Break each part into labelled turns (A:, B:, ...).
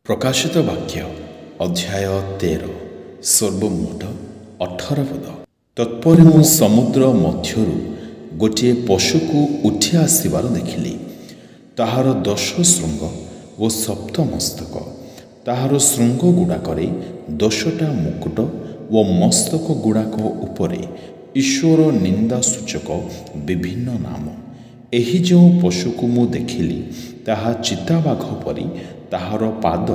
A: ପ୍ରକାଶିତ ବାକ୍ୟ ଅଧ୍ୟାୟ 13, ସର୍ବମୋଟ 18 ପଦ। ତତ୍ପରେ ମୁଁ ସମୁଦ୍ର ମଧ୍ୟରୁ ଗୋଟିଏ ପଶୁକୁ ଉଠି ଆସିବାର ଦେଖିଲି। ତାହାର 10 ଶୃଙ୍ଗ ଓ ସପ୍ତ ମସ୍ତକ। ତାହାର ଶୃଙ୍ଗ ଗୁଡ଼ାକରେ 10ଟା ମୁକୁଟ ଓ ମସ୍ତକ ଗୁଡ଼ାକ ଉପରେ ଈଶ୍ୱର ନିନ୍ଦା ସୂଚକ ବିଭିନ୍ନ ନାମ। ଏହି ଯେଉଁ ପଶୁକୁ ମୁଁ ଦେଖିଲି, ତାହା ଚିତାବାଘ ପରି, ତାହାର ପାଦ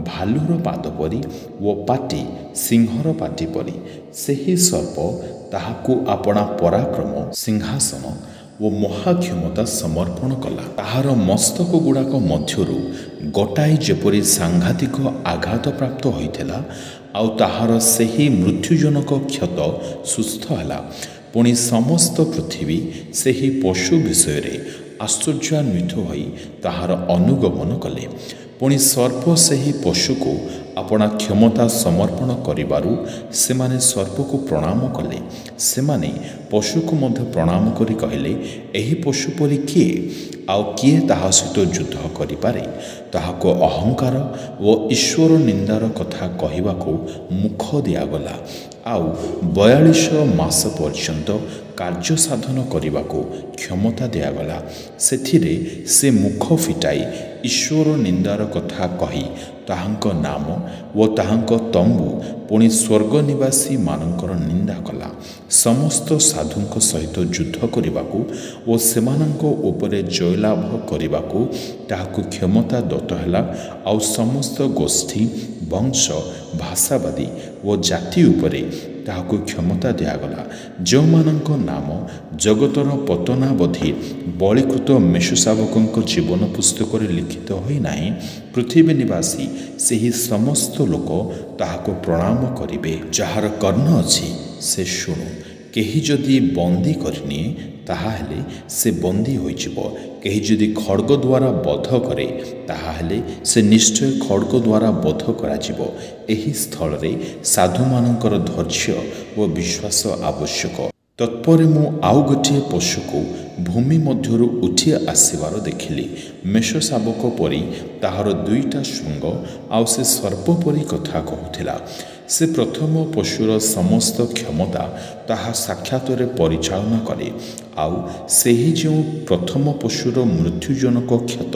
A: ଭାଲୁର ପାଦ ପରି ଓ ପାଟି ସିଂହର ପାଟି ପରି। ସେହି ସର୍ପ ତାହାକୁ ଆପଣା ପରାକ୍ରମ, ସିଂହାସନ ଓ ମହାକ୍ଷମତା ସମର୍ପଣ କଲା। ତାହାର ମସ୍ତକ ଗୁଡ଼ାକ ମଧ୍ୟରୁ ଗୋଟାଏ ଯେପରି ସାଂଘାତିକ ଆଘାତ ପ୍ରାପ୍ତ ହୋଇଥିଲା, ଆଉ ତାହାର ସେହି ମୃତ୍ୟୁଜନକ କ୍ଷତ ସୁସ୍ଥ ହେଲା। ପୁଣି ସମସ୍ତ ପୃଥିବୀ ସେହି ପଶୁ ବିଷୟରେ ଆଶ୍ଚର୍ଯ୍ୟାନ୍ୱିତ ହୋଇ ତାହାର ଅନୁଗମନ କଲେ। ପୁଣି ସର୍ପ ସେହି ପଶୁକୁ ଆପଣା କ୍ଷମତା ସମର୍ପଣ କରିବାରୁ ସେମାନେ ସର୍ପକୁ ପ୍ରଣାମ କଲେ। ସେମାନେ ପଶୁକୁ ମଧ୍ୟ ପ୍ରଣାମ କରି କହିଲେ, ଏହି ପଶୁ ପରି କିଏ? ଆଉ କିଏ ତାହା ସହିତ ଯୁଦ୍ଧ କରିପାରେ? ତାହାକୁ ଅହଙ୍କାର ଓ ଈଶ୍ୱର ନିନ୍ଦାର କଥା କହିବାକୁ ମୁଖ ଦିଆଗଲା, ଆଉ 42 ମାସ ପର୍ଯ୍ୟନ୍ତ କାର୍ଯ୍ୟ ସାଧନ କରିବାକୁ କ୍ଷମତା ଦିଆଗଲା। ସେଥିରେ ସେ ମୁଖ ଫିଟାଇ ଈଶ୍ୱର ନିନ୍ଦାର କଥା କହି ତାହାଙ୍କ ନାମ ଓ ତାହାଙ୍କ ତମ୍ବୁ, ପୁଣି ସ୍ୱର୍ଗ ନିବାସୀମାନଙ୍କର ନିନ୍ଦା କଲା। ସମସ୍ତ ସାଧୁଙ୍କ ସହିତ ଯୁଦ୍ଧ କରିବାକୁ ଓ ସେମାନଙ୍କ ଉପରେ ଜୟଲାଭ କରିବାକୁ ତାହାକୁ କ୍ଷମତା ଦତ୍ତ ହେଲା। ଆଉ ସମସ୍ତ ଗୋଷ୍ଠୀ, ବଂଶ, ଭାଷାବାଦୀ ଓ ଜାତି ଉପରେ ତାହାକୁ କ୍ଷମତା ଦିଆଗଲା, ଯେଉଁମାନଙ୍କ ନାମ ଜଗତର ପତନାବଧି ବଳିକୃତ ମେଷଶାବକଙ୍କ ଜୀବନ ପୁସ୍ତକରେ ଲିଖିତ ହୋଇନାହିଁ। ପୃଥିବୀ ନିବାସୀ ସେହି ସମସ୍ତ ଲୋକ ତାହାକୁ ପ୍ରଣାମ କରିବେ। ଯାହାର କର୍ଣ୍ଣ ଅଛି, ସେ ଶୁଣୁ। କେହି ଯଦି ବନ୍ଦୀ କରିନିଏ, ତାହାହେଲେ ସେ ବନ୍ଦୀ ହୋଇଯିବ। କେହି ଯଦି ଖଡ଼ଗ ଦ୍ୱାରା ବଧ କରେ, ତାହାହେଲେ ସେ ନିଶ୍ଚୟ ଖଡ଼ଗ ଦ୍ୱାରା ବଧ କରାଯିବ। ଏହି ସ୍ଥଳରେ ସାଧୁମାନଙ୍କର ଧୈର୍ଯ୍ୟ ଓ ବିଶ୍ୱାସ ଆବଶ୍ୟକ। ତତ୍ପରେ ମୁଁ ଆଉ ଗୋଟିଏ ପଶୁକୁ ଭୂମି ମଧ୍ୟରୁ ଉଠି ଆସିବାର ଦେଖିଲି। ମେଷ ଶାବକ ପରି ତାହାର ଦୁଇଟା ଶୃଙ୍ଗ, ଆଉ ସେ ସର୍ପ ପରି କଥା କହୁଥିଲା। ସେ ପ୍ରଥମ ପଶୁର ସମସ୍ତ କ୍ଷମତା ତାହା ସାକ୍ଷାତରେ ପରିଚାଳନା କରେ। ଆଉ ସେହି ଯେଉଁ ପ୍ରଥମ ପଶୁର ମୃତ୍ୟୁଜନକ କ୍ଷତ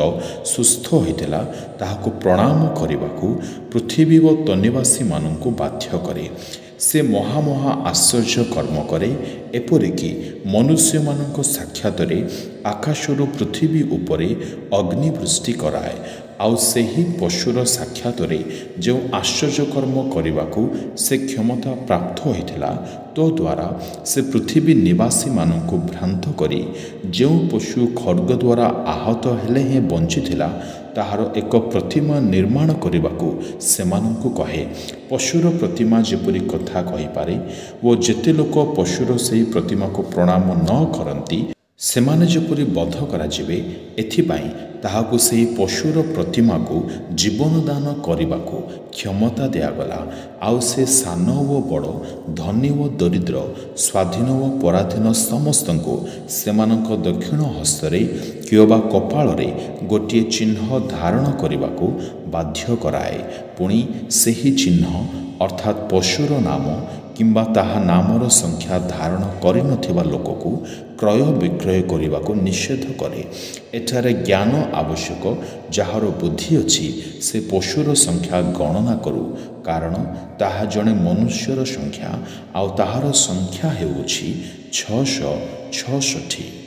A: ସୁସ୍ଥ ହୋଇଥିଲା, ତାହାକୁ ପ୍ରଣାମ କରିବାକୁ ପୃଥିବୀ ଓ ତନ୍ନିବାସୀମାନଙ୍କୁ ବାଧ୍ୟ କରେ। ସେ ମହା ମହା ଆଶ୍ଚର୍ଯ୍ୟ କର୍ମ କରେ, ଏପରିକି ମନୁଷ୍ୟମାନଙ୍କ ସାକ୍ଷାତରେ ଆକାଶରୁ ପୃଥିବୀ ଉପରେ ଅଗ୍ନିବୃଷ୍ଟି କରାଏ। ଆଉ ସେହି ପଶୁର ସାକ୍ଷାତରେ ଯେଉଁ ଆଶ୍ଚର୍ଯ୍ୟ କର୍ମ କରିବାକୁ ସେ କ୍ଷମତା ପ୍ରାପ୍ତ ହୋଇଥିଲା, ତଦ୍ୱାରା ସେ ପୃଥିବୀ ନିବାସୀମାନଙ୍କୁ ଭ୍ରାନ୍ତ କରି ଯେଉଁ ପଶୁ ଖଡ଼ଗ ଦ୍ୱାରା ଆହତ ହେଲେ ହେଁ ବଞ୍ଚିଥିଲା, ତାହାର ଏକ ପ୍ରତିମା ନିର୍ମାଣ କରିବାକୁ ସେମାନଙ୍କୁ କହେ। ପଶୁର ପ୍ରତିମା ଯେପରି କଥା କହିପାରେ ଓ ଯେତେ ଲୋକ ପଶୁର ସେହି ପ୍ରତିମାକୁ ପ୍ରଣାମ ନ କରନ୍ତି, ସେମାନେ ଯେପରି ବଧ କରାଯିବେ, ଏଥିପାଇଁ ତାହାକୁ ସେହି ପଶୁର ପ୍ରତିମାକୁ ଜୀବନଦାନ କରିବାକୁ କ୍ଷମତା ଦିଆଗଲା। ଆଉ ସେ ସାନ ଓ ବଡ଼, ଧନୀ ଓ ଦରିଦ୍ର, ସ୍ୱାଧୀନ ଓ ପରାଧୀନ ସମସ୍ତଙ୍କୁ ସେମାନଙ୍କ ଦକ୍ଷିଣ ହସ୍ତରେ କିଅବା କପାଳରେ ଗୋଟିଏ ଚିହ୍ନ ଧାରଣ କରିବାକୁ ବାଧ୍ୟ କରାଏ। ପୁଣି ସେହି ଚିହ୍ନ, ଅର୍ଥାତ୍ ପଶୁର ନାମ କିମ୍ବା ତାହା ନାମର ସଂଖ୍ୟା ଧାରଣ କରିନଥିବା ଲୋକକୁ କ୍ରୟ ବିକ୍ରୟ କରିବାକୁ ନିଷେଧ କରେ। ଏଠାରେ ଜ୍ଞାନ ଆବଶ୍ୟକ। ଯାହାର ବୁଦ୍ଧି ଅଛି, ସେ ପଶୁର ସଂଖ୍ୟା ଗଣନା କରୁ, କାରଣ ତାହା ଜଣେ ମନୁଷ୍ୟର ସଂଖ୍ୟା, ଆଉ ତାହାର ସଂଖ୍ୟା ହେଉଅଛି 666।